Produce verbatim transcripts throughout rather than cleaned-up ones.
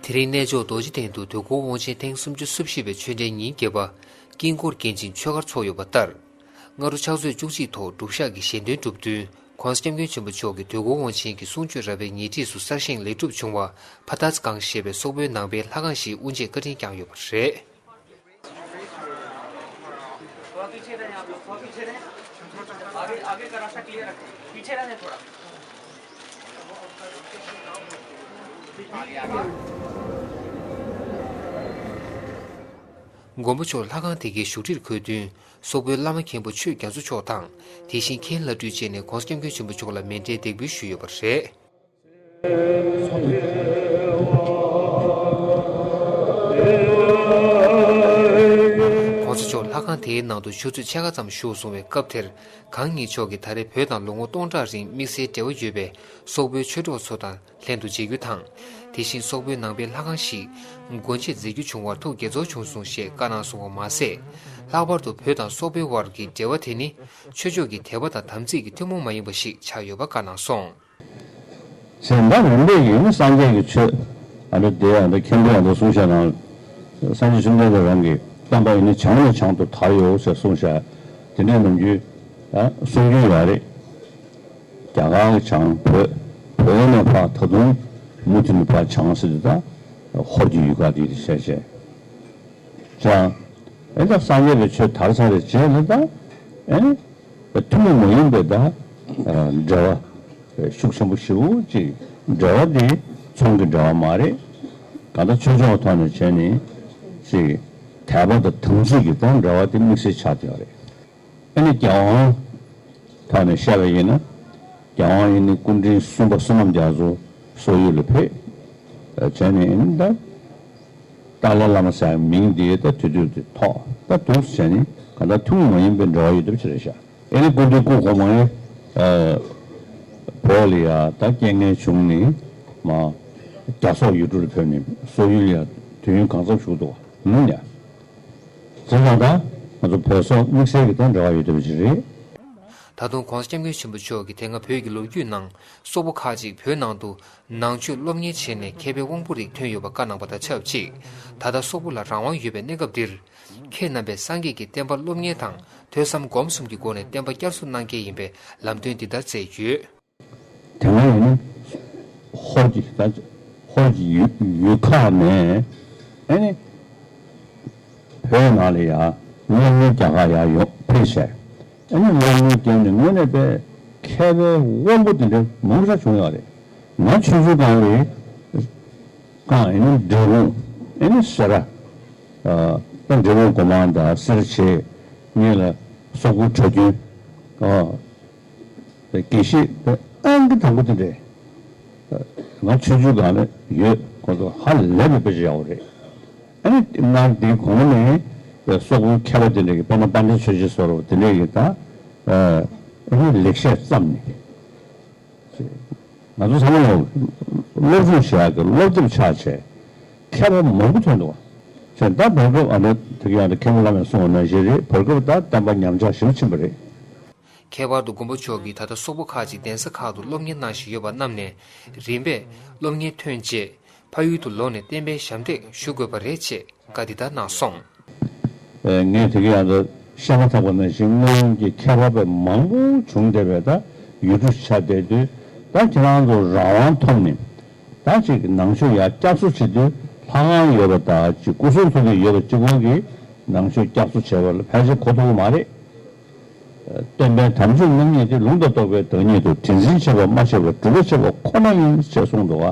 དེ་རིང་གནས་མཆོག་རྡོ་རྗེ་གདན་དུ་དུས་འཁོར་དབང་ཆེན་ཐེངས་སུམ་ཅུ་སོ་བཞི་པའི་ཆོས་འབྲེལ་ཉིན་བརྒྱད་པ་དཀྱིལ་འཁོར་རྒྱན་ཅན་ཆོས་སྒར་འཚོགས་ཡོད་པ་ལྟར། སྔ་དྲོ་ཕྱག་ཚོད་བཅུ་གཅིག་ཐོག་སྒྲུབ་ཞག་གི་ཞལ་འདོན་གྲུབ་བསྟུན་༸གོང་ས་༸སྐྱབས་མགོན་ཆེན་པོ་མཆོག་གི་དུས་འཁོར་དབང་ཆེན་གྱི་གསུང་ཆོས་རབ་པའི་ཉེ་འཁྲིས་སུ་གསར་བཞེངས་ལེགས་གྲུབ་བྱུང་བ་ཕ་ཐ་ཚ་སྒང་ཞེས་པའི་སོག་པོའི་ནང་པའི་ལྷ་ཁང་ཞིག་དབུ་འབྱེད་བཀའ་དྲིན་བསྐྱངས་ཡོད་པ་རེད། थोड़ा पीछे रहें आप लोग, थोड़ा पीछे रहें। आगे, आगे का रास्ता क्लियर रखें, पीछे रहने थोड़ा। མགོན་པོ་མཆོག་ལྷ་ཁང་དེ་གའི་བཞུགས་ཁྲིར་འཁོད་དོན། སོག་པོའི་བླ་མ་མཁན་པོ་ཆོས་རྒྱ་མཚོ་མཆོག་དང་། དེ་བཞིན་མཁན་བླ་སྤྲུལ་བཅས་ནས་༸གོང་ས་༸སྐྱབས་མགོན་ཆེན་པོ་མཆོག་ལ་མཎྜལ་འདེགས་འབུལ་ཞུས་ཡོད་པ་རེད། ༸གོང་ས་མཆོག་ལྷ་ཁང་དེའི་ནང་དུ་ཆུ་ཚོད་ཕྱེད་ཀ་ཙམ་བཞུགས་སོང་བའི་སྐབས་དེར། གང་ཉིད་མཆོག་གིས་ད་རེས་བོད་དང་ལོ་ངོ་སྟོང་ཕྲག་རིང་དམིགས་བསལ་འབྲེལ་བ་ཡོད་པའི་སོག་པོའི་ཆོས་གྲོགས་ཚོ་དང་ལྷན་དུ་མཇལ་རྒྱུ་དང་། དེ་བཞིན་སོག་པོའི་ནང་པའི་ལྷ་ཁང་ཞིག་སྒོ་འབྱེད་མཛད་རྒྱུ་བྱུང་བར་ཐུགས་དགྱེས་ཚོར་བྱུང་སོང་ཞེས་བཀའ་གནང་སོང་བ་མ་ཟད། ལྷག་པར་དུ་བོད་དང་སོག་པོའི་དབར་གྱི་འབྲེལ་བ་དེ་ནི་ཆོས་ཕྱོགས་ཀྱི་དད་པ་དང་དམ་ཚིག་གི་ཐུན་མོང་མ་ཡིན་པ་ཞིག་ཆགས་ཡོད་པ་བཀའ་གནང་སོང་། ཟེར་ད་རིམ་པས་ཡིན་ན་སངས་རྒྱས་ཀྱི་ཆོས་ཨ་འདྲ་དེ་ཨ་འདྲ་མཁན་པོ་ཨ་འདྲ་གསུངས་བཞག་ན། སངས་རྒྱས་བཅོམ་ལྡན་འདས་རང་གི་བསྟན་པ་ཡིན་ན་བྱང་ནས་བྱང་དུ་དར་ཡོད་ཟེར་གསུངས་བཞག་དེ་འདྲའི་ནམ་རྒྱུན་ཨ་གསུང་རྒྱུན་ཡོད་རེད། རྒྱ་གར་གྱི་བྱང་བོད་བོད་ནས་ཕར་ད་དུང་མུ་མཐུད་ནས་ཕར་བྱང་ཟེར་དུས་ད་ཧོར་གྱི་ཡུལ་ཁག་དེ་དེ་བྱས་བྱས་ཀྱང་ཨེ་ད་སངས་རྒྱས་པའི་ཆོས་དར་ཚར་བའི་རྗེས་ལ་ད་ཨེ། ཐུན་མོང་མ་ཡིན་པའི་ད་འབྲེལ་བ་ཤུགས་ཆེན་པོ་ཞེ་པོ་ཅིག་འབྲེལ་བ་དེ་ཚོང་གི་འབྲེལ་བ་མ་རེད། གང་ལྟར་ཆོས་ཕྱོགས་ཐོག་ནས་བྱས་ནས་ཅིག་དད་པ་དང་དམ་ཚིག་གི་ད་འབྲེལ་བ་དེ་དམིགས་བསལ་ཆགས་བསྡད་པ་རེད། ཨ་ནི་རྒྱལ་དབང་ཐོག་ནས་བཤད་པ་ཡིན་ན། རྒྱལ་དབང་ཡིན་ནི་སྐུ་ཕྲེང་གསུམ་པ་བསོད་ནམས་རྒྱ་མཚོ་སོག་ཡུལ་ལ་ཕེབས། བྱས་ནས་ཨ་ནི་ད། ཏཱ་ལའི་བླ་མ་ཟེར་ཡག་མིང་འདི་ད་དུས་དུས་དུས་ཐོགས་ད་དུས་སུ་བྱས་ནས་གང་ལྟར་ཐུན་མོང་མ་ཡིན་པའི་འབྲེལ་བ་ཡོད་སྟབས་ཕྱིར་བཞག་ཨེ་ནི་སྐུ་མདུན་སྐུ་གོང་མ་ཨེ། བོད་ལ་ཡ་ད་རྐྱེན་ངན་བྱུང་ནས་མ་རྒྱ་སོག་ཡུལ་གྲུ་ལ་ཕེབས་ནས་སོག་ཡུལ་ལ་ཡ་དུས་ཡུན་གང་འཚམ་བཞུགས་འདུག་བ་ཡིན་ཡ། བྱས་ཙང་ད་ང་ཚོ་བོད་སོག་དམིགས་བསལ་གྱི་ད་འབྲེལ་བ་ཡོད་སྟབས་ཕྱིར་རེད། ད་དུང་༸གོང་ས་༸སྐྱབས་མགོན་ཆེན་པོ་མཆོག་གིས་དེ་སྔ་བོད་ཀྱི་ལོ་རྒྱུས་ནང་སོག་པོ་ཁག་ཅིག་བོད་ནང་དུ་ནང་ཆོས་སློབ་གཉེར་བྱས་ནས་མཁས་པའི་དབང་པོ་རིགས་ཐོན་ཡོད་པ་བཀའ་གནང་བ་དང་ཆབས་ཅིག་ད་ལྟ་སོག་པོ་ལ་རང་དབང་ཡོད་པའི་གནས་སྐབས་འདིར། ཁྱེད་རྣམ་པས་སངས་རྒྱས་ཀྱི་བསྟན་པ་སློབ་གཉེར་དང་ཐོས་བསམ་སྒོམ་གསུམ་གྱི་སྒོ་ནས་བསྟན་པ་བསྐྱར་གསོ་གནང་གལ་ཡིན་པས་ལམ་སྟོན་འདི་ལྟར་མཛད་ཡོད། དེ་སྔ་ཡིན་ན་ཧོར་གྱི་ད་ཧོར་གྱི་ཡུལ་ཡུལ་ཁག་ནས་ཨེ་ནི་བོད་ནང་ལ་ཡ་སློབ་གཉེར་རྒྱག་ག་ཡ་ཡོང་ཕེབས་བྱས་ཨེ་ནི་སློབ་གཉེར་བརྒྱབ་ནས་དངོས་གནས་དཔེ་མཁས་པའི་དབང་པོ་དེ་འདྲ་མང་པོ་ཞིག་བྱུང་ཡོད་རེད། ང་ཆུང་ཆུང་སྒང་ལ་སྒང་ཨེ་ནི་འབྲས་སྤུངས་ཨེ་ནི་སེ་ར་ད་འབྲས་སྤུངས་སྒོ་མང་དང་སེ་ར་བྱེས་གཉིས་ལ་སོག་པོའི་གྲྭ་རྒྱུན་དགེ་བཤེས་ཨང་ཀི་དང་པོ་དེ་འདྲས་ང་ཆུང་ཆུང་སྒང་ལ་ཡོད་ཁོ་ཚོ་ཧ་ལས་པའི་དཔེ་ཆ་ཡག་པོ་རེད། ཨ་ནི་སྔར་དེའི་གོང་ནས་སོག་པོའི་མཁས་པ་དེ་འདྲས་ཀྱིས་དཔེར་ན་དཔལ་ལྡན་ཆོས་རྗེ་སོགས་རོ་དེ་འདྲས་ཀྱིས་ད་ཨ་ནི་ལེགས་བཤད་བརྩམས་ནས་ང་ཚོ་ཚང་མ་ལ་སློབ་སྦྱོང་བྱེད་ཡག་གི་སློབ་དེབ་ཆགས་བྱས་མཁས་པ་མང་པོ་ཐོན་འདུག་བ། བྱས་ད་བར་སྐབས་ཨ་ནི་དེ་ག་ཡང་ད་མཁན་པོ་བླ་མས་གསུངས་པ་ནང་བཞིན་རེད། བར་སྐབས་ད་བསྟན་པ་ཉམས་ཆག་ཞེ་པོ་ཕྱིན་པ་རེད། ཁྱད་པར་དུ་མགོན་པོ་མཆོག་གིས་ད་ལྟ་སོག་པོ་ཁག་ཅིག་གདན་ས་ཁག་ཏུ་སློབ་གཉེར་གནང་བཞིན་ཡོད་པ་རྣམས་ནས་རིམ་པས་སློབ་གཉེར་ཐོན་རྗེས་ཕ་ཡུལ་དུ་ལོག་ནས་བསྟན་པའི་ཞབས་འདེགས་ཞུ་དགོས་པ་རེད་ཅེས་བཀའ་འདི་ལྟར་གནང་སོང་། ངས་དེ་ག་ཡང་ད་བཤད་མ་ཐག་པ་ནང་བཞིན་སྔོན་གྱི་མཁས་པ་དཔེ་མང་པོ་བྱུང་བསྡད་པའི་ད་ཡུལ་གྲུ་ཆགས་བསྡད་དུས་ད་ཁྱེད་རང་ཚོ་རང་དབང་ཐོབ་ནས་ད་ཅིག་ནང་ཆོས་ཡར་བསྐྱར་གསོ་བྱེད་དུས་ལྷ་ཁང་ཡོད་པ་ད་ཅིག་སྐུ་གསུང་ཐུགས་ཀྱི་ཡོད་པ་གཅིག་པོ་གིས་ནང་ཆོས་བསྐྱར་གསོ་བྱས་པ་ལ་ཕལ་ཆེར་གོ་ཐུབ་ཀྱི་མ་རེད། སྟོན་པའི་དམ་ཆོས་རྣམ་གཉིས་ཏེ། ལུང་དང་རྟོགས་པའི་བདག་ཉིད་དོ། དེ་འཛིན་བྱེད་པ་སྨྲ་བྱེད་པ། སྒྲུབ་པ་བྱེད་པ་ཁོ་ན་ཡིན། ཞེས་གསུངས་འདུག་བ།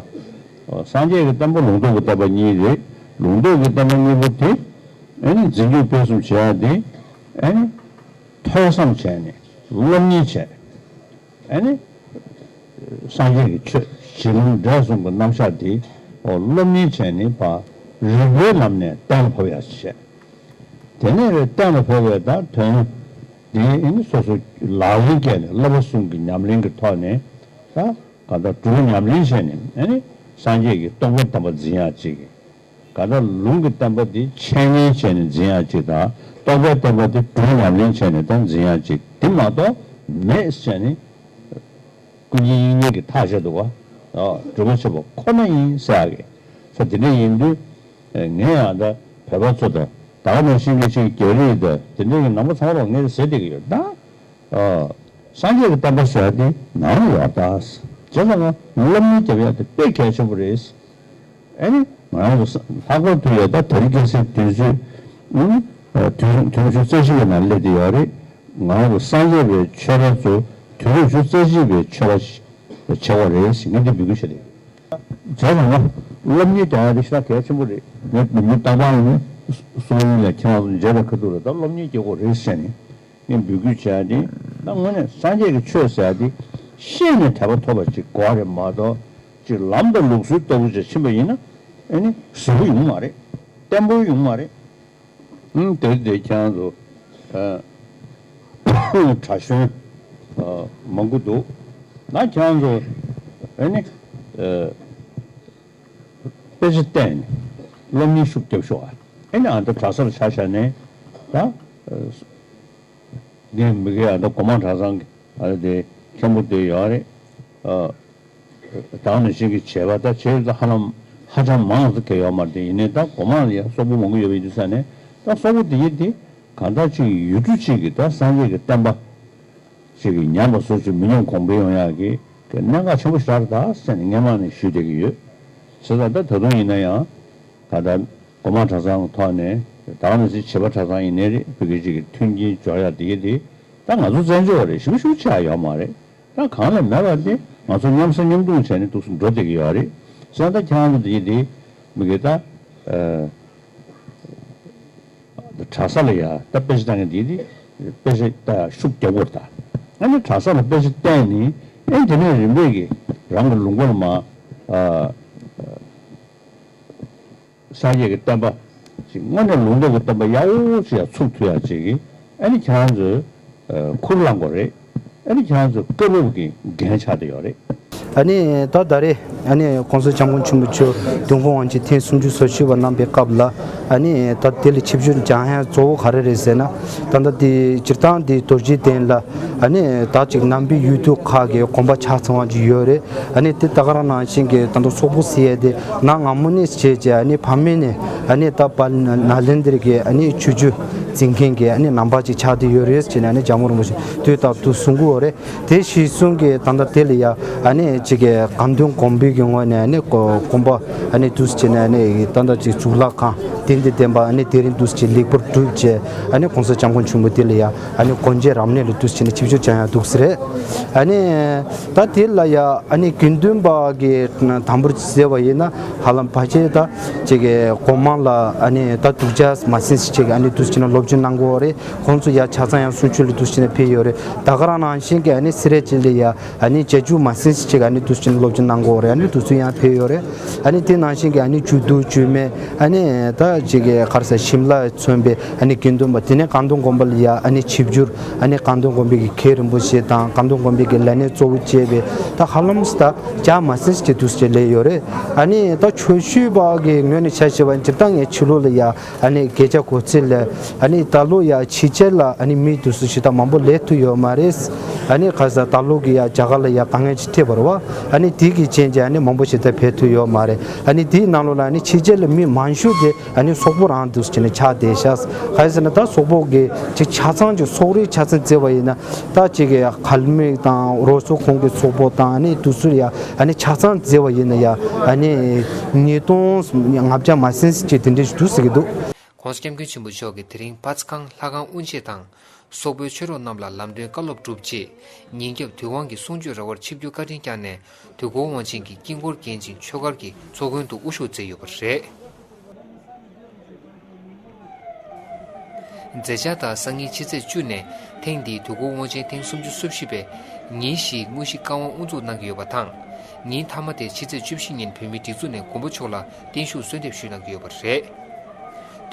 སངས་རྒྱས་ཀྱི་བསྟན་པ་ལུང་རྟོགས་ཀྱི་བསྟན་པ་གཉིས་རེད། ལུང་རྟོགས་ཀྱི་བསྟན་པ་གཉིས་པོ་དེ་ཨེ་ནི་འཛིན་སྐྱོང་སྤེལ་གསུམ་བྱེད་ཡག་དེ་ཨེ་ནི་ཐོས་བསམ་བྱས་ནས་སློབ་གཉེར་བྱས། ཨེ་ནི། སངས་རྒྱས་ཀྱི་ཆོས་གཞི་ལམ་འབྲས་གསུམ་གྱི་རྣམ་གཞག་འདི་འོ་སློབ་གཉེར་བྱས་ནས་ཕར་རིགས་པའི་ལམ་ནས་གཏན་ལ་ཕབ་ཡག་ཅིག་བྱས། དེ་ནས་རེ་གཏན་ལ་ཕབ་པའི་ད་དོན་འདི་ཨེ་ནི་སོ་སོ་ལག་ལེན་བཀལ་ནས་བསླབ་པ་གསུམ་གྱི་ཉམས་ལེན་གྱི་ཐོག་ནས་ད་ག་ད་སྒྲུབ་པ་ཉམས་ལེན་བྱས་ནས་ཨེ་ནི་སངས་རྒྱས་ཀྱི་རྟོགས་པའི་བསྟན་པ་འཛིན་ཡག་ཅིག་ག་ད་ལུང་གི་བསྟན་པ་འདི་འཆད་ཉན་བྱས་ནས་འཛིན་ཡག་ཅིག་དང་རྟོགས་པའི་བསྟན་པ་འདི་སྒྲུབ་ཉམས་ལེན་བྱས་ནས་ད་འཛིན་ཡག་ཅིག་འདི་མ་གཏོགས་མེད་ཟེར་ནས་ཀུན་མཁྱེན་དབྱིག་གཉེན་གྱིས་ཐག་བཅད་འདུག་བ། སྒྲུབ་པ་བྱེད་པ་ཁོ་ན་ཡིན་ཟེར་ཡག་གི་ ས་དེ་འདྲ་ཡིན་དུས་ངས་ཡང་ད་བོད་པ་ཚོ་དང་ད་ག་ནང་བཞིན་གྱི་ཅིག་རྒྱ་རིགས་དང་དེ་འདྲ་གི་ནང་པ་ཚང་མ་ལ་ངས་ཟེར་བསྡད་ཀྱི་ཡོད་ད། ཨ། སངས་རྒྱས་ཀྱི་བསྟན་པ་ཟེར་ཡ་དེ་ནང་ལ་ཡོད་ད། བྱས་ཙང་ང་སློབ་གཉེར་རྒྱབ་ཡ་དེ་དཔེ་གལ་ཆེན་པོ་རེད། ཨ་ནི་ང་རང་ཚོ་ལྷག་པར་དུ་ཡ་ད་དེ་རིང་ཁ་སང་དུས་ཚོད་ཨུམ་དུས་དུས་རབས་བཅུ་གཅིག་པའི་ནང་སླེབས་བསྡད་ཡོད་རེད། ང་རང་ཚོ་སངས་རྒྱས་པའི་ཆོས་པ་ཚོ་དུས་རབས་བཅུ་གཅིག་པའི་ཆོས་པ་ཆགས་པ་རེད་ཟེར་ངས་འདི་འབོད་སྐུལ་བྱས་ཏེ། བྱས་ཙང་ང་སློབ་གཉེར་རྒྱག་ཡ་དེ་ཞེ་དྲག་གལ་ཆེན་པོ་རེད། ངས་ནུབ་ནུབ་རྟག་པར་ནི་སོང་ཡིན་ལ་ཁྱེད་རང་ཚོ་མཇལ་བའི་ཁ་ཐུག་ལ་ད་སློབ་གཉེར་རྒྱག་དགོས་རེད་ཟེར་ནས། ངས་འབོད་སྐུལ་བྱས་ཏེ། ད་དངོས་གནས་སངས་རྒྱས་ཀྱི་ཆོས་ཟེར་ཏེ་ཤེས་ནས་དད་པ་ཐོབ་པ་ཅིག་དགོས་རེད་མ་གཏོགས། ཅིག་ལམ་དང་ལུགས་སྲོལ་ལྟ་བུ་ཅིག་ཕྱིན་པ་ཡིན་ན་ཨེ་ནི་གཟིགས་པོ་ཡོང་མ་རེད། བརྟན་པོ་ཡོང་མ་རེད། ཨང་། དེ་དེ་ཁྱེད་རང་ཚོ་ཨ་གྲྭ་གཞོན་ཨ་མང་པོ་འདུག་ང་ཁྱེད་རང་ཚོ་ཨེ་ནི་ཨ་དཔེ་ཆ་བལྟས་ནས་སློབ་གཉེར་ཤུགས་རྒྱབ་ཤོག་ཨ། ཨེ་ནི་ཨ་ད་གྲྭ་སར་ཆ་བཞག་ནས་ད་ཨ། འདི་མི་དགེ་ཨ་ད་སྒོ་མང་གྲྭ་ཚང་གི་ཨ་དེ་མཁན་པོ་དེ་ཡོད་རེད། ཨ་ད་ནང་བཞིན་གྱི་བྱས་པ་ད་བྱས་ད་ཧ་ལམ་ཧ་ཅང་མང་ཙམ་གལ་ཡོད་མ་རེད། དེ་ཡིན་ནའི་ད་སྒོ་མང་ལ་ཡ་སོག་པོ་མང་པོ་ཡོད་པ་ཡིན་དུས་ས་ནས་ད་སོག་པོ་དེ་ཡིན་དེ་གང་ལྟར་ཅིག་ཡུལ་གྲུ་གཅིག་གི་ད་སངས་རྒྱས་ཀྱི་བསྟན་པ་ཅིག་གི་ཉམས་པ་སོགས་ཅིག་མི་ཉམས་གོང་འཕེལ་ཡོང་ཡག་གི་གནད་འགག་ཆེན་པོ་ཞེ་དྲག་རེད་ད་ཟེར་ནས་སྔན་མ་ནས་ཞུས་བསྡད་ཀྱི་ཡོད། བྱས་ཙང་ད་ད་དུང་ཡིན་ན་ཡང་ད་ལྟ། སྒོ་མང་གྲྭ་ཚང་གི་ཐོག་ནས་ད་ག་ནང་བཞིན་བྱེས་པ་གྲྭ་ཚང་ཡིན་ནའི་རེད། བོད་སྐད་ཅིག་གི་མཐུན་རྐྱེན་སྦྱོར་ཡག་དེ་གི་དེ་ད་ང་ཚོ་བཙན་བྱོལ་བ་རེད། ཞིབ་ཞིབ་ཆེ་ཡག་ཡོད་མ་རེད། ད་གང་ལ་མེད་པ་དེ་ང་ཚོ་མཉམ་ཟ་མཉམ་འཐུང་བྱས་ནས་འདུག་སེ་འགྲོ་བསྡད་ཀྱི་ཡོད་རེད། བྱས་ཙང་ད་ཁྱེད་རང་ཚོ་དེ་གི་དེ་མི་གི་ད་ཨ་གྲྭ་ས་ལ་ཡ་ད་དཔེ་ཆ་བཏང་མཁན་དེ་གི་དེ་དཔེ་ཆ་ད་ཤུགས་རྒྱག་དགོས་རེད། ད་ཨ་ནི་གྲྭ་ས་ལ་དཔེ་ཆ་བལྟས་ནས་ཨེ་དེ་ནས་རིམ་པས་ཀྱི་རང་གི་ལུང་པ་ལ་མ་ཨ། སངས་རྒྱས་ཀྱི་བསྟན་པ་ཅིག་དངོས་གནས་ལུང་རྟོགས་ཀྱི་བསྟན་པ་ཡག་པོ་ཅིག་ཡང་ཚུགས་ཐུབ་ཡག་ཅིག་གི་ཨ་ནི་ཁྱེད་རང་ཚོས་ཨ་ཁུར་བླངས་དགོས་རེད། ཨ་ནི་ཁྱེད་རང་ཚོས་བཀའ་སློབ་ཀྱི་འགན་ཆགས་བསྡད་ཡོད་རེད། ཨ་ནི་ད་ད་རེས་ཨ་ནི་༸གོང་ས་༸སྐྱབས་མགོན་ཆེན་པོ་མཆོག་དུས་འཁོར་དབང་ཆེན་ཐེངས་སུམ་ཅུ་སོ་བཞི་པ་གནང་པའི་སྐབས་ལ་ཨ་ནི་ད་དེ་ལ་ཆིབས་བསྒྱུར་བྱ་ཡག་གཙོ་བོ་ག་རེ་རེད་ཟེར་ན། ད་ལྟ་དེ་སྤྱིར་བཏང་དེ་རྡོ་རྗེ་གདན་ལ་ཨ་ནི་ད་ཅིག་ནང་པའི་ཡུལ་དུས་ཁག་གི་དགོན་པ་ཆ་ཚང་བ་ཅིག་ཡོད་རེད། ཨ་ནི་དེ་ད་ག་རང་ནང་བཞིན་གྱི་ད་ལྟ་སོག་པོ་ཟེར་ཡས་དེ་གནའ་སྔ་མོ་ནས་བྱས་རྗེས་ཨ་ནི་ཕ་མེས་ནས་ཨ་ནི་ད་པ་ནཱ་ལེནྡྲ་གི་ཨ་ནི་ཆོས་བརྒྱུད་འཛིན་མཁན་གྱི་ཨ་ནི་ནང་པ་ཅིག་ཆགས་བསྡད་ཡོད་རེད་ཟེར་ནས་ཨ་ནི་ཇོ་མོ་རིན་པོ་ཆེ་དུས་རྟག་ཏུ་གསུང་གི་ཡོད་རེད། དེ་གཞིར་བཟུང་གི་ད་ལྟ་དེ་ལ་ཡ་ཨ་ནི་ཅིག་གི་དགའ་སྟོན་དགོན་པའི་གི་ངོས་ནས་ཨ་ནི་དགོན་པ་ཨ་ནི་འདུག་སེ་བྱས་ནས་ཨ་ནི་ད་ལྟ་ཅིག་གཙུག་ལག་ཁང་རྟེན་འབྲེལ་ལྡན་པ་ཨ་ནི་དེ་རིང་འདུག་སེ་ལེགས་པར་གྲུབ་རྗེས་ཨ་ནི་༸གོང་ས་༸སྐྱབས་མགོན་ཆེན་པོ་དེ་ལ་ཡ་ཨ་ནི་སྒོ་འབྱེད་རབ་གནས་ལ་འདུག་སེ་བྱས་ནས་ཆིབས་བསྒྱུར་བྱ་ཡག་འདུག་སེ་རེད། ཨ་ནི་ད་དེ་ལ་ཡ་ཨ་ནི་དགེ་འདུན་པ་གི་དང་པོར་ཟེར་བ་ཡིན་ན་ཧ་ལམ་ཕལ་ཆེར་ད་ཅིག་གི་སྒོ་མང་ལ་ཨ་ནི་ད་སྡུག་ཅག་མ་ཟིན་ཞིག་ཅིག་ཨ་ནི་འདུག་སེ་བྱས་ནས་སློབ་སྦྱོང་གནང་གི་ཡོད་རེད། ཁོང་ཚོ་ཡ་ཆ་ཚང་ཡང་གསུང་ཆོས་ལ་འདུག་སེ་བྱས་ནས་ཕེབས་ཡོད་རེད། ད་ག་རང་ནང་བཞིན་གྱི་ཨ་ནི་སེ་ར་བྱེས་ལ་ཡ་ཨ་ནི་བྱ་རྒྱུ་མ་ཟིན་ཞིག་ཅིག་ཨ་ནི་འདུག་སེ་བྱས་ནས་སློབ་སྦྱོང་གནང་གི་ཡོད་རེད། ཨ་ནི་དེ་ཚོ་ཡང་ཕེབས་ཡོད་རེད། ཨ་ནི་དེ་ནང་བཞིན་གྱི་ཨ་ནི་ཇོ་བདག་ཇོ་མོ་ཨ་ནི་ད་ཅིག་གི་ག་རེ་ཟེར་ཞིམ་ལ་མཚོན་པའི་ཨ་ནི་དགེ་འདུན་པ་དེ་ནས་དགའ་སྟོན་དགོན་པ་ལ་ཡ་ཨ་ནི་ཆིབས་བསྒྱུར་ཨ་ནི་དགའ་སྟོན་དགོན་པའི་གི་མཁན་རིན་པོ་ཆེ་དང་དགའ་སྟོན་དགོན་པའི་གི་ལས་སྣེ་གཙོ་བོ་བྱས་པའི་ད་ཧ་ལམ་ད་བརྒྱ་མ་ཟིན་ཞིག་ཅིག་འདུག་སེ་བྱས་སླེབས་ཡོད་རེད། ཨ་ནི་ད་ཆོས་ཞུ་བ་གི་ངོས་ནས་ཆ་བཞག་པ་ཡིན་སྤྱིར་བཏང་ངས་ཕྱི་ལོགས་ལ་ཡ་ཨ་ནི་གི་བརྒྱ་གོ་ཚད་ལ་ཨ་ནི་ད་ལོ་ཡ་ཕྱི་རྒྱལ་ལ་ཨ་ནི་མི་འདུག་སེ་ཞེ་དྲག་མང་པོ་སླེབས་ཐུབ་ཡོད་མ་རེད། ཨ་ནི་ག་རེ་ཟེར་ད་ལོ་གི་ཡ་རྒྱ་གར་ལ་ཡ་དཀའ་ངལ་ཅིག་འཕྲད་པ་རེད་བ། ཨ་ནི་དེ་གི་རྐྱེན་གྱིས་ཨ་ནི་མང་པོ་ཞིག་ད་ཕེབས་ཐུབ་ཡོད་མ་རེད། ཨ་ནི་དེའི་ནང་ལོགས་ལ་ཨ་ནི་ཕྱི་རྒྱལ་ལ་མི་མང་ཤོས་དེ་ཨ་ནི་སོག་པོ་རང་འདུག་སེ་བྱས་ནས་ཆགས་བསྡད་ཤག་ག་རེ་ཟེར་ན་ད་སོག་པོ་གི་ཅིག་ཆ་ཚང་ཅིག་སོག་རིགས་ཆ་ཚང་བརྩི་བ་ཡིན་ན་ད་ཅིག་གི་ཡ་ཁལ་མིག་དང་རོ་སོ་ཁོང་གི་སོག་པོ་དང་ཨ་ནི་དེ་ཚོ་ཡ་ཨ་ནི་ཆ་ཚང་བརྩི་བ་ཡིན་ན་ཡ་ཨ་ནི་ཉིས་སྟོང་ལྔ་བརྒྱ་མ་ཟིན་ཞིག་ཅིག་དེ་འདྲ་ཞིག་འདུག་ཟེར་གྱི་འདུག ༸གོང་ས་༸སྐྱབས་མགོན་ཆེན་པོ་མཆོག་གིས་དེ་རིང་སྤ་ཚེ་སྒང་ལྷ་ཁང་དབུ་འབྱེད་དང་། སོག་པོའི་ཆོས་གྲོགས་རྣམས་ལ་ལམ་སྟོན་བཀའ་སློབ་གྲུབ་རྗེས། ཉིན་རྒྱབ་དུས་དབང་གི་གསུང་ཆོས་ར་བར་ཆིབས་བསྒྱུར་བཀའ་དྲིན་བསྐྱངས་ནས་དུས་འཁོར་དབང་ཆེན་གྱི་དཀྱིལ་འཁོར་བརྒྱན་ཅིང་ཆོས་སྒར་གྱི་ཚོགས་མགོན་དུ་དབུ་བཞུགས་མཛད་ཡོད་པ་རེད། མཛད་འཆར་ལྟར་སང་ཉིན་ཕྱི་ཚེས་བཅུ་ནས་ཐེངས་འདིའི་དུས་འཁོར་དབང་ཆེན་ཐེངས་སུམ་ཅུ་སོ་བཞི་པའི་ཉིན་བཞིའི་དངོས་གཞི་བཀའ་དབང་དབུ་འཛུགས་གནང་གི་ཡོད་པ་དང་། ཉིན་མཐའ་མ་དེ་ཕྱི་ཚེས་བཅུ་བཞི་ཉིན་བོད་མིའི་སྒྲིག་འཛུགས་ནས་མགོན་པོ་མཆོག་ལ་བརྟན་བཞུགས་གསོལ་འདེབས་ཞུས་གནང་གི་ཡོད་པ་རེད།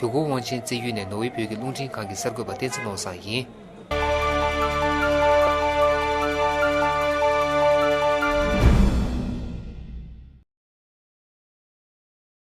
དུས་འཁོར་དབང་ཆེན་རྩེ་ཡུལ་ནས་ནོར་ཝེ་བོད་ཀྱི་རླུང་འཕྲིན་ཁང་གི་གསར་འགོད་པ་བསྟན་འཛིན་ནོར་བཟང་ཡིན།